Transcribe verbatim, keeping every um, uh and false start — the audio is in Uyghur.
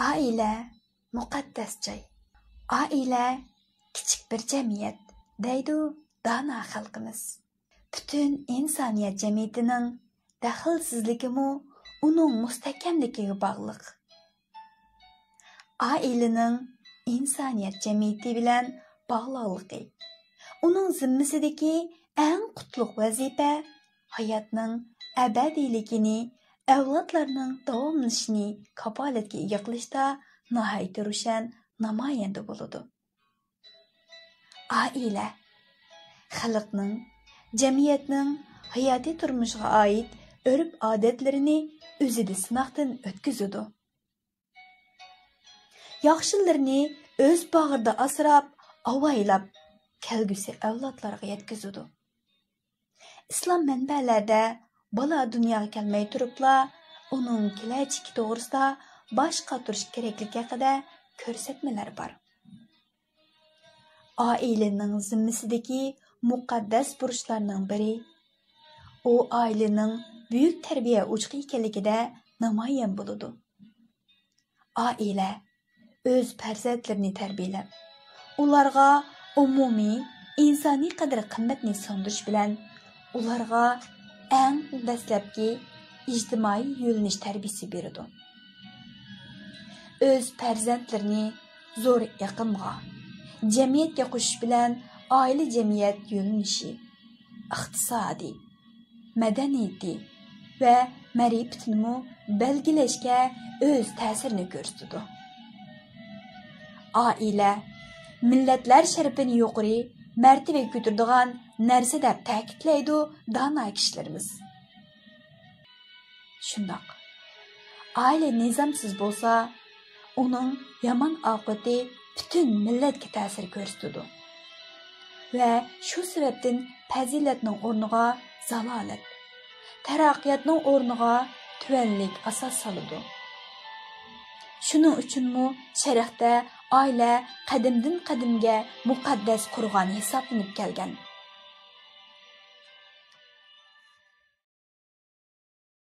ئائىلە مۇقەددەس جاي. ئائىلە كىچىك بىر جەمئىيەت، دەيدۇ دانا خەلقىمىز. پۈتۈن ئىنسانىيەت جەمئىيىتىنىڭ دەخلىسىزلىكىمۇ ئۇنىڭ مۇستەھكەملىكىگە باغلىق. ئائىلىنىڭ ئىنسانىيەت جەمئىيىتى بىلەن باغلىقلىقى، ئۇنىڭ زىممىسىدىكى ئەڭ قۇتلۇق ۋەزىپە ھاياتنىڭ ئەبەدىيلىكىنى، ئەۋلادلارنىڭ داۋاملىشىشىنى كاپالەتكە ئىگە قىلىشتا ناھايىتى روشەن نامايەندە بولىدۇ. ئائىلە خەلقنىڭ، جەمئىيەتنىڭ ھاياتىي تۇرمۇشىغا ئائىت ئۆرپ-ئادەتلىرىنى ئۆزىدە سىناقتىن ئۆتكۈزىدۇ. ياخشىلىرىنى ئۆز باغرىدا ئاسراپ، ئاۋايلاپ، كەلگۈسى ئەۋلادلارغا يەتكۈزىدۇ. ئىسلام مەنبەلەردە بالا دۇنياغا كەلمەي تۇرۇپلا ئۇنىڭ كېلەچىكى توغرىسىدا باش قاتۇرۇش كېرەكلىكى ھەققىدە كۆرسەتمىلەر بار. ئائىلىنىڭ زىممىسىدىكى مۇقەددەس بۇرچلارنىڭ بىرى، ئۇ ئائىلىنىڭ بۈيۈك تەربىيە ئوچىقى ئىكەنلىكىدە نامايان بولىدۇ. ئائىلە ئۆز پەرزەنتلىرىنى تەربىيەلەپ، ئۇلارغا ئومۇمىي ئىنسانىي قەدىر-قىممەتنى سىڭدۈرۈش بىلەن، ئۇلارغا ئەڭ دەسلەپكى ئىجتىمائىي يۆنىلىش تەربىيىسى بېرىدۇ. ئۆز پەرزەنتلىرىنى زور ئېقىمغا، جەمئىيەتكە قوشۇش بىلەن ئائىلە جەمئىيەت يۆنىلىشى، ئىقتىسادىي، مەدەنىيىتى ۋە مەرىپىتىنىمۇ بەلگىلەشكە ئۆز تەسىرىنى كۆرسىتىدۇ. ئائىلە مىللەتلەر شەرىپىنى يۇقىرى مەرتىۋىگە كۆتۈرىدىغان نەرسە دەپ تەكىتلەيدۇ دانا كىشىلىرىمىز. شۇنداق، ئائىلە نىزامسىز بولسا، ئۇنىڭ يامان ئاقىۋىتى پۈتۈن مىللەتكە تەسىر كۆرسىتىدۇ ۋە شۇ سەۋەبتىن پەزىلەتنىڭ ئورنىغا زالالەت، تەرەققىياتنىڭ ئورنىغا تۆۋەنلىك ئاساس سالىدۇ. شۇنىڭ ئۈچۈنمۇ شەرقتە ئائىلە قەدىمدىن قەدىمگە مۇقەددەس قورغان ھېسابلىنىپ كەلگەن.